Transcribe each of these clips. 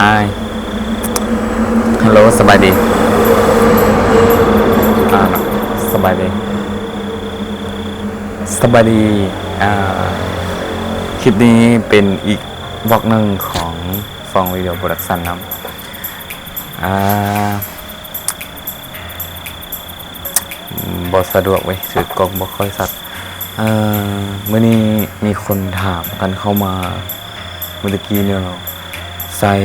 Hi Hello ສະບາຍດີ ອ່າ ສະບາຍດີ ສະບາຍດີ ອ່າ ຄລິບນີ້ເປັນອີກວລັອກໜຶ່ງຂອງຟອງວິດີໂອໂປຣດັກຊັນນຳ ອ່າ ບໍ່ສະດວກເວີຍ ຖືກກ້ອງບໍ່ຄ່ອຍຊັດ. ເອີ ມື້ນີ້ມີຄົນຖາມກັນເຂົ້າມາ ມື້ຕະກີ້ນີ້ເນາະ ໃຊ້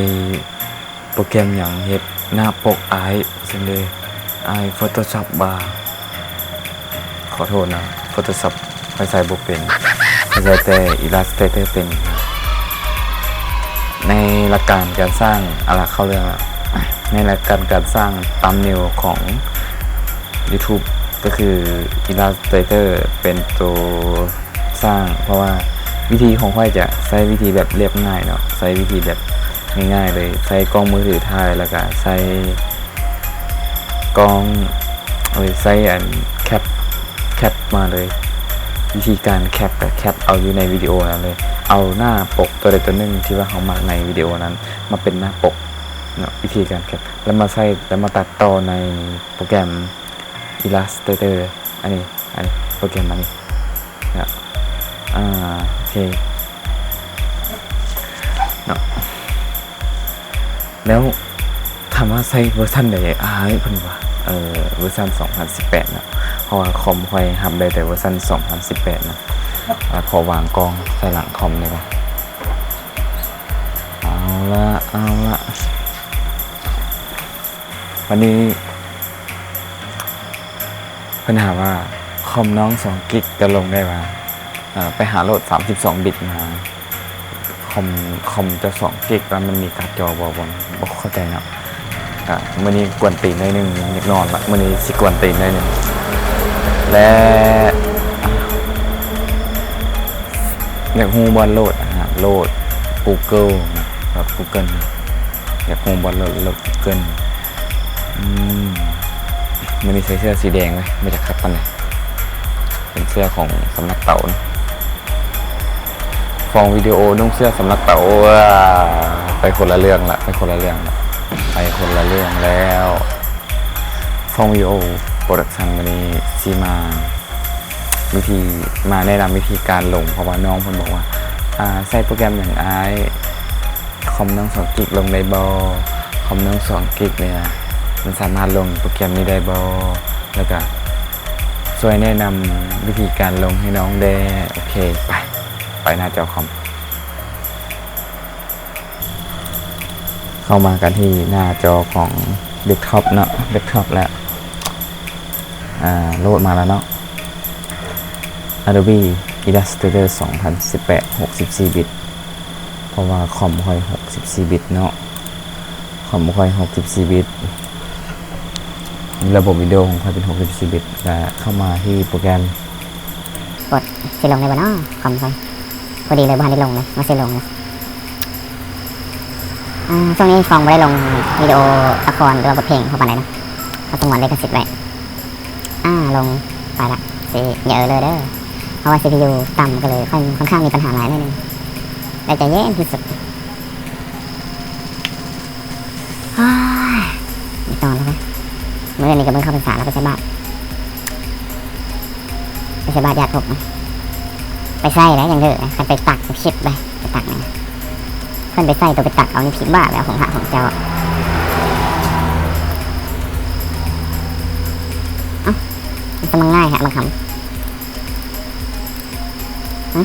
ໂປຣແກຣມຫຍັງເຮັດໜ້າປົກອ້າຍ ຊັ້ນເດ ອ້າຍ Photoshop ວ່າ ຂໍໂທດນະ Photoshop ຂ້ອຍໃຊ້ບໍ່ເປັນ ຂ້ອຍໃຊ້ແຕ່ Illustrator ເປັນ. ໃນຫຼັກການການສ້າງ ເອົາລະ ເຂົ້າເລື່ອງລະ ໃນຫຼັກການການສ້າງ thumbnail ຂອງ YouTube ກໍຄື Illustrator ເປັນໂຕສ້າງ ເພາະວ່າວິທີຂອງຂ້ອຍຈະໃຊ້ວິທີແບບລຽບງ່າຍເນາະ ໃຊ້ວິທີແບບງ່າຍໆເລີຍ ໃຊ້ກ້ອງມືຖືຖ່າຍ ແລ້ວກະໃຊ້ ກ້ອງ ເອີ ໃຊ້ອັນແຄັບ ແຄັບມາເລີຍ ວິທີການແຄັບກະແຄັບເອົາຢູ່ໃນວິດີໂອນັ້ນເລີຍ ເອົາໜ້າປົກຕົວໃດຕົວໜຶ່ງທີ່ວ່າເຮົາມັກໃນວິດີໂອນັ້ນມາເປັນໜ້າປົກເນາະ ວິທີການແຄັບ ແລ້ວມາໃຊ້ ແລ້ວມາຕັດຕໍ່ໃນໂປຣແກຣມ Illustrator ອັນນີ້ ອັນນີ້ ໂປຣແກຣມອັນນີ້ເນາະ ອ່າ ໂອເຄເນາະ ແລ້ວ ຖາມວ່າໃຊ້ເວີຊັນໃດອ້າຍ ເພິ່ນວ່າ ເອີ ເວີຊັນສອງພັນສິບແປດເນາະ ເພາະວ່າຄອມຂ້ອຍຮັບໄດ້ແຕ່ເວີຊັນສອງພັນສິບແປດເນາະ ອ່າ ຂໍວາງກ້ອງໃສ່ຫຼັງຄອມນີ້ກ່ອນ ເອົາລະ ເອົາລະ ວັນນີ້ ເພິ່ນຖາມວ່າຄອມນ້ອງສອງກິກຈະລົງໄດ້ບໍ່ ເອີ ໄປຫາໂຫຼດສາມສິບສອງບິດມາ ຄອມ ຄອມເຈົ້າສອງກິກ ແລ້ວມັນມີກາດຈໍບໍ່ ບໍ່ ບໍ່ເຂົ້າໃຈເນາະ ກະມື້ນີ້ກວນຕີນໜ້ອຍໜຶ່ງ ຢາກນອນລະ ມື້ນີ້ຊິກວນຕີນໜ້ອຍໜຶ່ງ ແລະ ຢາກຮູ້ບ່ອນໂຫຼດ ອາ ໂຫຼດ Google ນະ ໂຫຼດ Google ຢາກຮູ້ບ່ອນໂຫຼດ ໂຫຼດ Google ອືມ ມື້ນີ້ໃສ່ເສື້ອສີແດງເວີຍ ບໍ່ຢາກຄັກປານໃດ ເປັນເສື້ອຂອງສຳນັກເຕົານະ ຟອງວິດີໂອນຸ່ງເສື້ອສຳນັກເຕົາ ເອີ ໄປຄົນລະເລື່ອງລະ ໄປຄົນລະເລື່ອງລະ ໄປຄົນລະເລື່ອງແລ້ວ ຟອງວິດີໂອໂປຣດັກຊັນມື້ນີ້ຊິມາ ວິທີ ມາແນະນຳວິທີການລົງ ເພາະວ່ານ້ອງເພິ່ນບອກວ່າ ອ່າ ໃຊ້ໂປຣແກຣມຫຍັງອ້າຍ ຄອມນ້ອງສອງກິກລົງໄດ້ບໍ່ ຄອມນ້ອງສອງກິກນີ້ນະ ມັນສາມາດລົງໂປຣແກຣມນີ້ໄດ້ບໍ່ ແລ້ວກະຊ່ວຍແນະນຳວິທີການລົງໃຫ້ນ້ອງແດ່ ໂອເຄ ໄປ ໄປໜ້າຈໍຄອມ. ເຂົ້າມາກັນທີ່ໜ້າຈໍຂອງເດັສທັອບເນາະ ເດັສທັອບແລ້ວ ອາ ໂຫຼດມາແລ້ວເນາະ Adobe Illustrator ສອງພັນສິບແປດ ຫົກສິບສີ່ບິດ ເພາະວ່າຄອມຂ້ອຍຫົກສິບສີ່ບິດເນາະ ຄອມຂ້ອຍຫົກສິບສີ່ບິດ ລະບົບວິດີໂອຂອງຂ້ອຍເປັນຫົກສິບສີ່ບິດ ລະເຂົ້າມາທີ່ໂປຣແກຣມ ກົດຊິລົງໄດ້ບໍ່ເນາະ ຄອມຂ້ອຍ ພໍດີເລີຍ ບໍ່ທັນໄດ້ລົງເລີຍ ວ່າຊິລົງເລີຍ ອາ ຊ່ວງນີ້ຟອງບໍ່ໄດ້ລົງວິດີໂອລະຄອນ ຫຼືວ່າບົດເພງພໍປານໃດເນາະ ເພາະສະຫງວນລິຂະສິດໄວ້ ອາ ລົງໄປລະ ຊິຢ່າເອີເລີເດີ ເພາະວ່າ ຊີພີຢູ ຕ່ຳ ກໍເລີຍຄ່ອນຂ້າງມີບັນຫາຫຼາຍໜ້ອຍໜຶ່ງ ໄດ້ໃຈເຢັນທີ່ສຸດ. ໂອ້ຍ ນອນແລ້ວເວີຍ ມື້ນີ້ກໍມື້ເຂົ້າພັນສາແລ້ວ ໄປໃສ່ບາດ ໄປໃສ່ບາດຢາດພົບ ໄປໃສ່ໄດ້ຍັງເດີ ຄັນໄປຕັກ ໄປຄິດໄດ້ ໄປຕັກນີ້ ເພິ່ນໄປໃສ່ ໂຕໄປຕັກເອົານີ້ຜິດບາບແລ້ວ ຂອງພະຂອງເຈົ້າ ເອົ້າ ມັນສະມັງງ່າຍແທ້ບາງຄຳ ຫຶ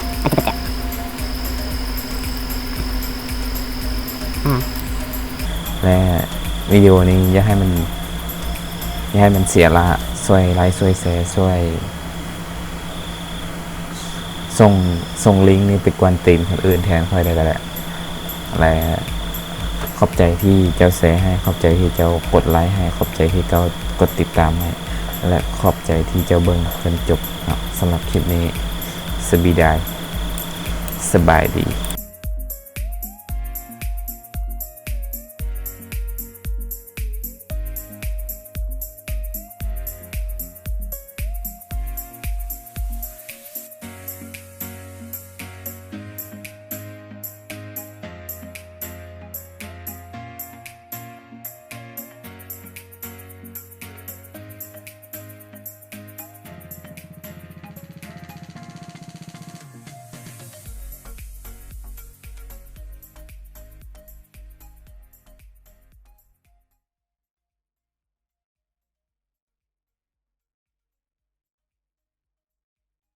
ອາ ແລະ ວິດີໂອນີ້ຢ່າໃຫ້ມັນ ຢ່າໃຫ້ມັນເສຍລະ ຊ່ວຍໄລຄ໌ ຊ່ວຍແຊ ຊ່ວຍສົ່ງ ສົ່ງລິງນີ້ໄປກວນຕີນຄົນອື່ນແທນຂ້ອຍໄດ້ກໍໄດ້ ແລະ ຂອບໃຈທີ່ເຈົ້າແຊໃຫ້ ຂອບໃຈທີ່ເຈົ້າກົດໄລຄ໌ໃຫ້ ຂອບໃຈທີ່ເຈົ້າກົດຕິດຕາມໃຫ້ ແລະ ຂອບໃຈທີ່ເຈົ້າເບິ່ງຈົນຈົບເນາະ ສຳລັບຄລິບນີ້ ສະບາຍດີ ສະບາຍດີ.